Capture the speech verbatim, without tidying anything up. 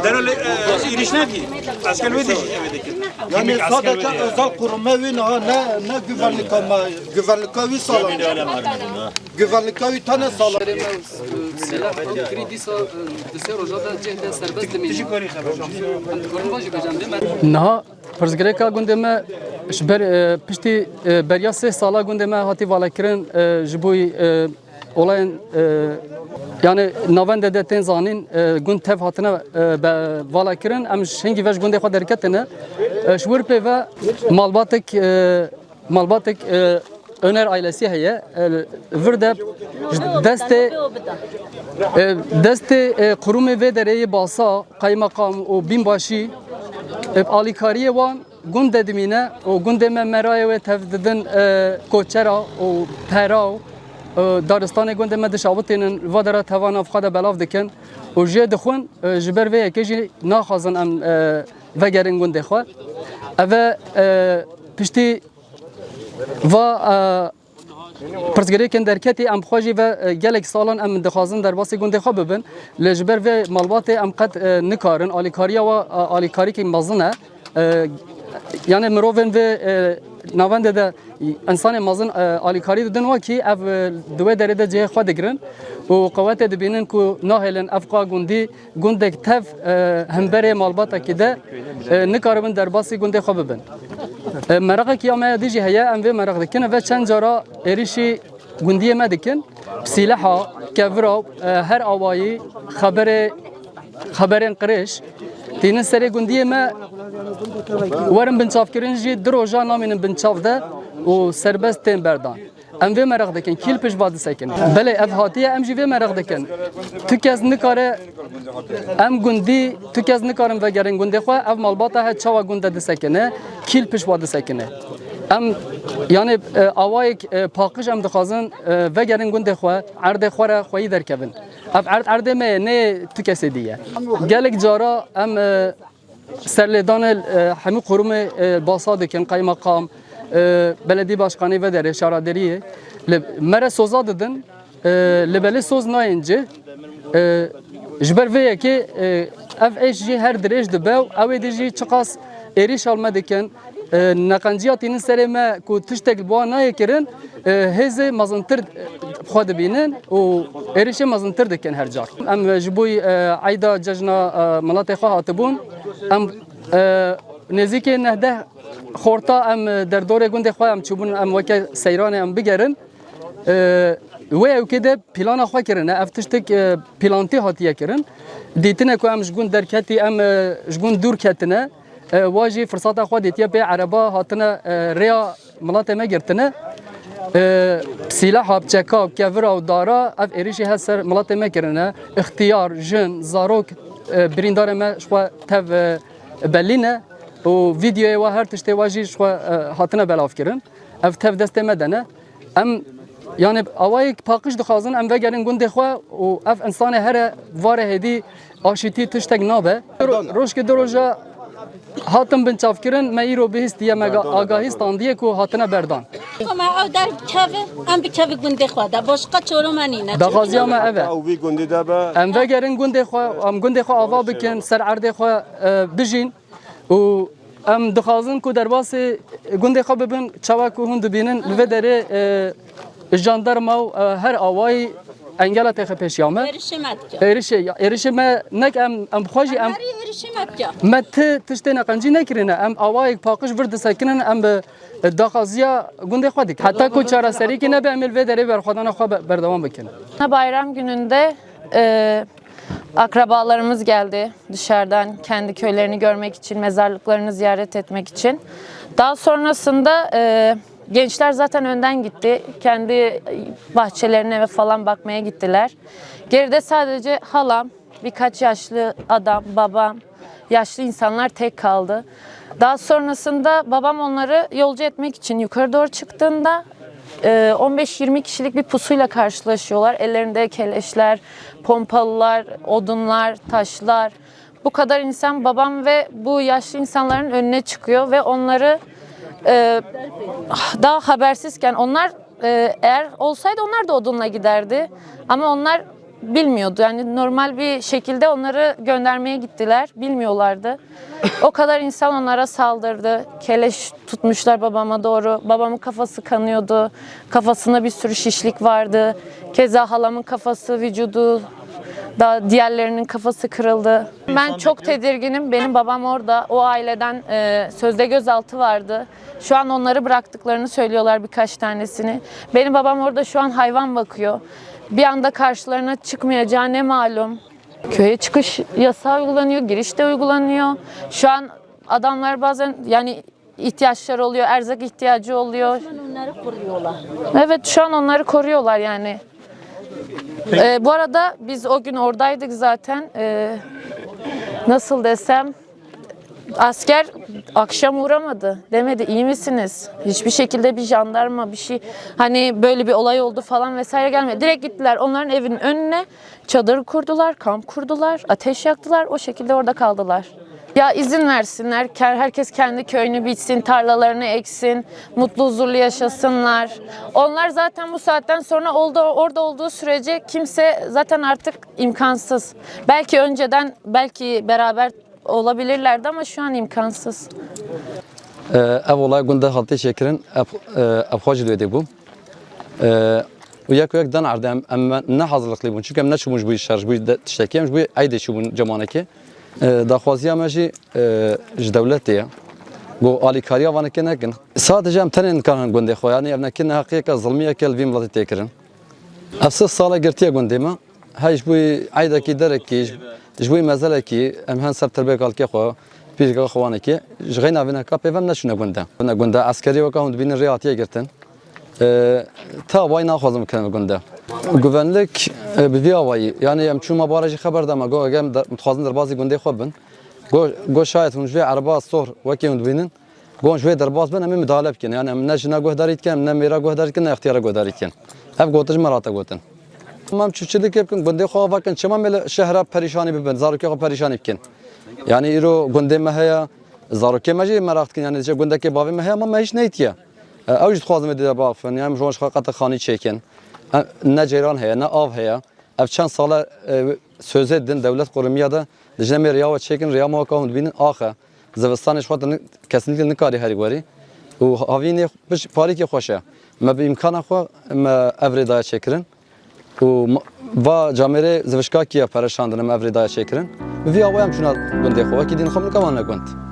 Dero lê, e, êrîş nekî. Esker wê dijî eve dikin. Yani sadece özel kurumu wî niha ne, ne güvenlika me, güvenlika wî sağlam. Güvenlika wî tane sağlam. Silah ew kirî dîsa, e, di sê roja de cih de serbest dimîne. Em dikarin vajî bêjin, dê me. Niha pirsgirêka gundê me ji ber, e, piştî, e, beriya sê sala gundê me hatî valakirin, e, ji bo, e, olayên, e, yani navende de tên zanîn, e, gund tev hatine, e, be-, valakirin. Em ji hingî ve ji gundê xwe derketine. E, ji wir pê ve malbatek, e, Malbatek, e, Öner ailesi heye. E, vir de destê, e, destê, e, qurumê vê derê yê Basa, Kaymakam û Binbaşî, e, alîkariyê wan gund de dimîne û gundê me merayê wê tev didin, e, koçera û pera û, e, daristanê gundê me dişawitînin, va dera teva nav xwe de belav dikin û jê dixwin, e, ji ber vê yekê jî naxwazin em, e, vegerin gundê xwe. Ev e, e, piştî va, e, pirsgirêkên derketî em xwe jî ve, e, gelek salan em dixwazin derbasî gundê xwe bibin. Lê ji ber vê malbatê em qet, e, nikarin. Alîkariya wa, e, alîkarîkî mezin e. E, yani mirovên vê, e, navendê de însanên mezin, e, alîkarî didin wekî ev, e, di wê derê de cihê xwe digirin û qewetê dibînin ku nahêlin ev qa gundî gundek tev, e, hemberê malbatekî de, e, nikaribin derbasî gundê xwe bibin. E, meraqekî ya me ya dî jî heye, em vê meraq dikin. Ve çend cara êrîşî gundiyê me dikin. Bi sîleha, kevira, e, her awayî xeberê, xeberên qirêj tînin serê gundiyê me, werin binçavkirin jî du roja namînin binçav de û serbest tên berdan. Em vê meraq dikin, kî li pişt va disekine? Belê, ev hatiye, em jî vê meraq dikin. Tu kes nikare, em gundî, tu kes nikarin vegerin gundê xwe, ev malbata he çawa gund de disekine, kî li pişt va disekine? Em, yani, e, awayek, e, paqij em dixwazin, e, vegerin gundê xwe, erdê xwe re xweyî derkevin. Ev erd erdê me ye, ne yê tu kesê dî ye. Gelek cara em, e, serlêdanê, e, hemî qurumê, e, Basa dikin, qeymeqam, e, beledî başkanî vederê, şaraderiyê. Li me re soza didin, e, li belê soz nayên cih. E, ji ber vê yekê, e, ev êş jî her dirêj dibe û ew ê dî jî çiqas êrîşa li me dikin, e, neqenciya tînin serê me ku tiştek li wan nayê kirin, e, hêzê mezintir xwe dibînin û êrişê mezintir dikin her car. Em ji bo, e, eyda cejna, e, miletê xwe hatibûn. Em, e, nêzîkê nehdeh xorta em, e, derdorê gundê xwe em çûbûn, em weke seyranê em bigerin. E, wê ewkê de plana xwe kirine. Ev tiştek, e, plantî hatiye kirin. Dîtine ku em ji gund derketî, em, e, ji gund dûr ketine. E, wa jî firsata xwe dîtiye pê ereba hatine, e, rêya miletê me girtine. E, sîleha, bi çeka, kevira û dara ev êrişî her ser miletê me kirine. Îxtiyar, jin, zarok, e, birîndarê me ji xwe tev, e, belî ne û vîdeoyê wa her tiştê wa jî ji xwe, e, hatine belavkirin. Ev tev destê me de ne. Em, yani, awayek paqij dixwazin, em vegerin gundê xwe û ev însanê here vare hêdî aşîtî tiştek nabe. Ro-, rojkê du roja hatin binçavkirin, me îro bihîstiye, me ga-, agahî standiye ku hatine berdan. Koma ew der bikeve, em bikeve gundê xwe de. Başqa çoro me nîne. Daxwaziya me ev e. Ew vî gundî de be. Em vegerin gundê xwe, em gundê xwe ava bikin, ser erdê xwe, e, bijîn. Û em dixwazin ku derbasî gundê xwe bibin, çawa ku hûn dibînin, li vê derê, e, jandarma û, e, her awayî engela têxe pêşiya me. Êrişê me dike. Êrişê, ya, êrişê me nek em, em xwe jî em Em herî êrişê me dike. Me ti tiştê neqencî nekirine. Em awayek paqij vir disekinin, em bi daxwaziya gundê xwe dikin. Heta ku çareserîkî nebe, em ê li vê derê berxwedana xwe be-, berdewam bikin. Bayram gününde, e, Akrabalarımız geldi dışarıdan kendi köylerini görmek için, mezarlıklarını ziyaret etmek için. Daha sonrasında, e, gençler zaten önden gitti. Kendi bahçelerine ve falan bakmaya gittiler. Geride sadece halam, birkaç yaşlı adam, babam, yaşlı insanlar tek kaldı. Daha sonrasında babam onları yolcu etmek için yukarı doğru çıktığında, e, on beş yirmi kişilik bir pusuyla karşılaşıyorlar. Ellerinde keleşler, pompalılar, odunlar, taşlar. Bu kadar insan babam ve bu yaşlı insanların önüne çıkıyor ve onları, e, daha habersizken onlar, e, eğer olsaydı onlar da odunla giderdi. Ama onlar Bilmiyordu. Yani normal bir şekilde onları göndermeye gittiler. Bilmiyorlardı. O kadar insan onlara saldırdı. Keleş tutmuşlar babama doğru. Babamın kafası kanıyordu. Kafasında bir sürü şişlik vardı. Keza halamın kafası, vücudu da diğerlerinin kafası kırıldı. Ben çok tedirginim. Benim babam orada. O aileden e, sözde gözaltı vardı. Şu an onları bıraktıklarını söylüyorlar birkaç tanesini. Benim babam orada şu an hayvan bakıyor. Bir anda karşılarına çıkmayacağı ne malum. Köye çıkış yasağı uygulanıyor, giriş de uygulanıyor. Şu an adamlar bazen yani ihtiyaçları oluyor, erzak ihtiyacı oluyor. Onları koruyorlar. Evet, şu an onları koruyorlar yani. Ee, bu arada biz o gün oradaydık zaten. Ee, nasıl desem, asker akşam uğramadı. Demedi, iyi misiniz? Hiçbir şekilde bir jandarma, bir şey, hani böyle bir olay oldu falan vesaire gelmedi. Direkt gittiler onların evinin önüne, çadır kurdular, kamp kurdular, ateş yaktılar. O şekilde orada kaldılar. Ya izin versinler, ke- herkes kendi köyünü biçsin, tarlalarını eksin, mutlu huzurlu yaşasınlar. Onlar zaten bu saatten sonra oldu, orada olduğu sürece kimse zaten artık imkansız. Belki önceden, belki beraber olabilirlerdi ama şu an imkansız. Ev olay gund de hatî çêkirin, ev, ev xwe jî dê bû. Û yek û yek dan erdê em, em ne hazirliklî bûn. Çunke em neçûbûn ji bo şer, ji bo de- tiştekî, em ji bo eydê çûbûn cemanekê. Daxwaziya me jî ji dewletê ye. Ku alîkariya vanekê nekin. Sadece em tenê nikarin gundê xwe. Yanî ev nekin neheqiyeke, zilmiyeke li vî miletê tê kirin. Ev sih sale girtiye gundê me. Hey ji bo eydekî derekî, ji bo mezelekî em hen ser tirbê kalkê xwe, pîrka xwe wanekê, ji xeyna vîneka pê ve em neçûne gund de. Gund de eskerî weka hûn dibînin rê hatiye girtin. E, ta awayî naxwazin bikin gund de. Guvenlik, e, bi vî awayî, yanî em çûn mabara jî xeber da me, got, eger em de- dixwazin derbazî gundê xwe bin, got, got şayet hûn ji vê erba sor wekî hûn dibînin, got, ji wê derbas bin, em ê midale bikin. Yanî em ne jina guhdarî dikin, em ne mêra guhdarî dikin, ne extiyara guhdarî dikin. Ev gotin ji me re hate gotin. Em çiftçilikê bikin, gundê xwe ava kin, çima em ê li şehra perîşanî bibin, zarokê xwe perîşanî bikin. Yanî îro gundê me heye, zarokê me jî meraq dikin, yanî diçe gundekê bavê me heye, ama me hîç neytiye. E, ew jî dixwazin vê dide biaxifin, yanî ji wan ji xwe qetexanî çêkin. E, ne ceyran heye, ne av heye. Ev çend sal e, sözê din dewlet qurimiya de dijî em ê rêya we çêkin, rêya me weka hûn dibînin ax e. Zivistanê ji xwe tu ni- kesinlikle nikarî herî werî. Û havînê piş parîkê xweş e. Me bi îmkana xwe me ev rê daye çêkirin. Û ma- va camêrê zivişkakî ye pereşandin, em ev rê daye çêkirin. Bi vî awayê em çûna gundê xwe. Wekî dîn xwe min wan ne gund.